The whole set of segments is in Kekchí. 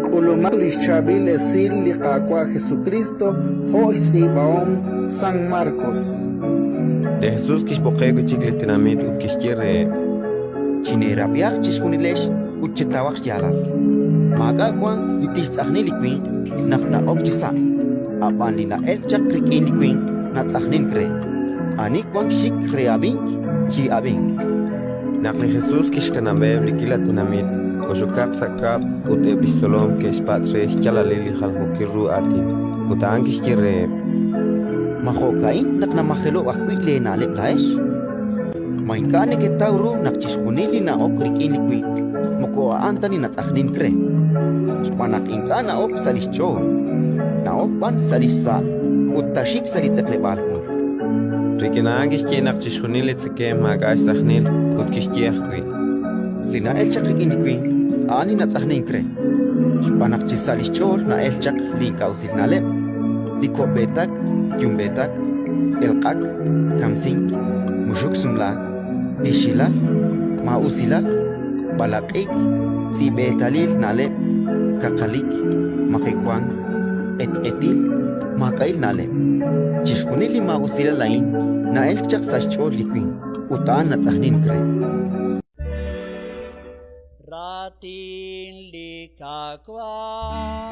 K'ulumaq li xChaab'il Esil li Qaawa' Jesukriist jo' xtz'iib'ahom San Markos. Li Jesus kixb'oqeb' wi' chik li tenamit ut kixye reheb': Chineerab'ihaq chixjunilex ut chetawaq xyaalal. Maak'a' wank li tixtz'ajni li winq naq taa'ok chisa', ab'an li na'elk chaq rik'in li winq natz'ajnink re. Ani wank xxik re ab'ink, chi'ab'inq. Naq li Jesus kixkanab'eb' li k'iila tenamit, kox'okaq sa' kab'l ut eb' li xtzolom ke'xpatz' re xyaalalil li jaljookil ru aatin. Ut a'an kixye reheb': Ma jo'ka'in naq namajelo'k ajwi' leena'leb' laa'ex? Ma ink'a' neketaw ru naq chixjunil li na'ok rik'in li winq moko a'an ta li natz'ajnink re? Xb'aan naq ink'a' na'ok sa' li xch'ool, na'ok b'an sa' li xsa' ut taaxik sa' li tz'eqleb'aal jul. Rik'in a'an kixye naq chixjunil li tzekemq maak'a' xtz'ajnil, ut kixye ajwi': Li na'elk chaq rik'in li winq, a'an li natz'ajnink re. Xb'aan naq chi sa' li xch'ool na'elk chaq li ink'a' usil na'leb', li ko'b'eetak yumb'eetak, elq'ak, kamsink, muxuk sumlaak, ixilal, maa'usilal, b'alaq'ik, tz'i'b'eetalil na'leb', kaqalik, majewank, q'etq'etil, maak'a'il na'leb'. Chixjunil li maa'usilal a'in na'elk chaq sa' xch'ool li winq ut a'an natz'ajnink re. Raatin li Qaawa'.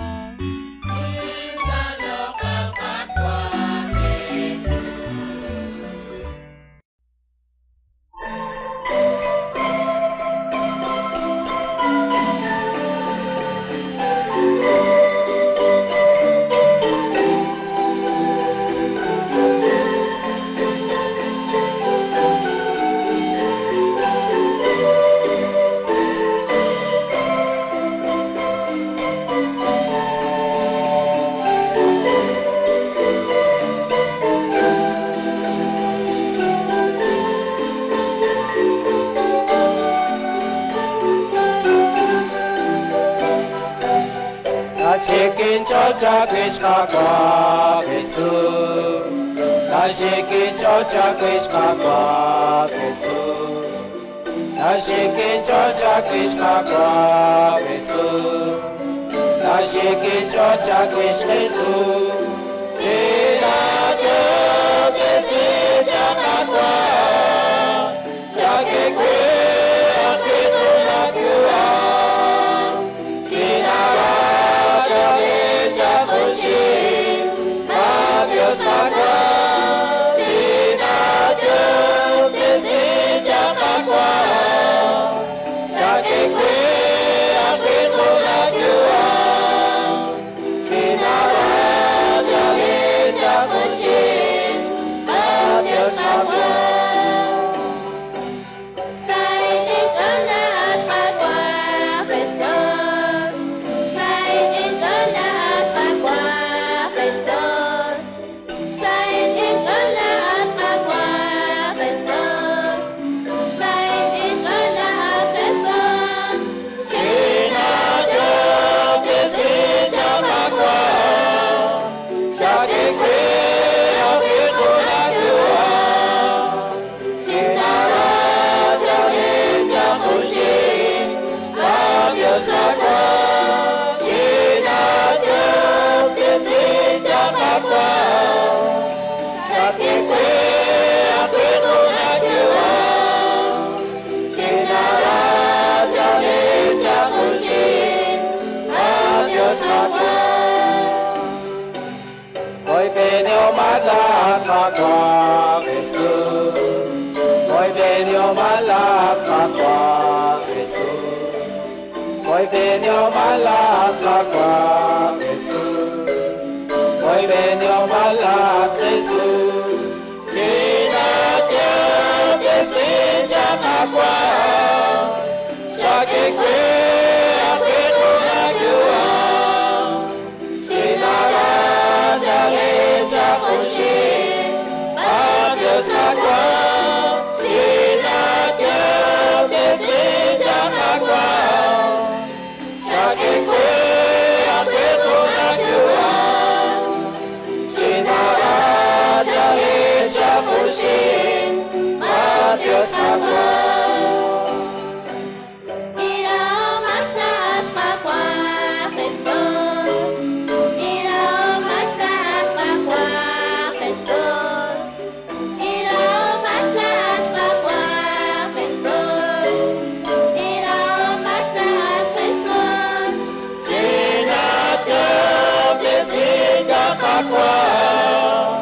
Qaawa',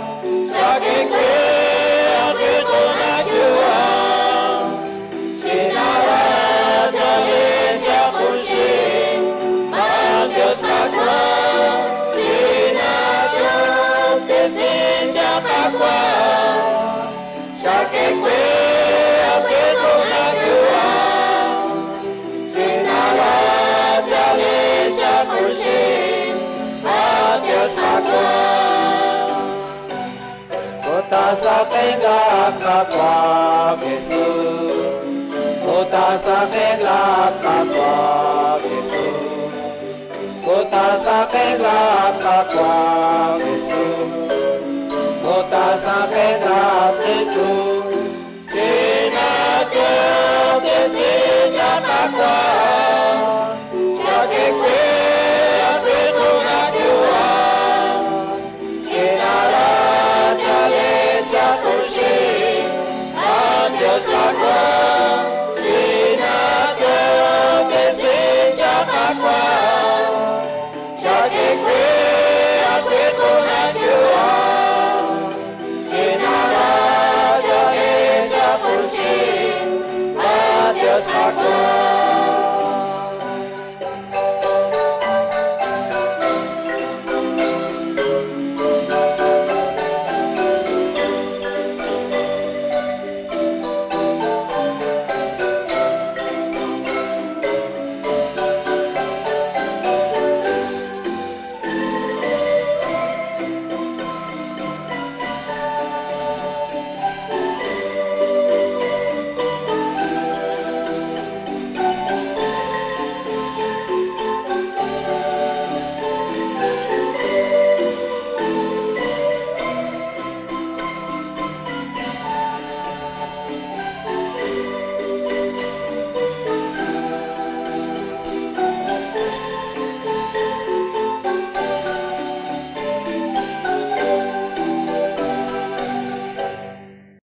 chak'e we ajwi' jun aayu'am. Chinara chalen chaq junxil, b'antiox Qaawa', chinayoob'tesi chaq Qaawa', chak'e we ajwi' jun aayu'am. Chinara chalen chaq junxil, b'antiox Qaawa'. Utasaqen la Qaawa' Jesus, utasaqen la Qaawa' Jesus, utasaqen la Qaawa' Jesus, utasaqen la Jesus. Chinayoob'tesi chaq Qaawa', chak'e we ajwi' jun aayu'am. Chinara chalen chaq junxil, b'antiox Qaawa', chinayoob'tesi chaq Qaawa', chak'e we ajwi' jun aayu'am. Chinara chalen chaq junxil, b'antiox Qaawa'.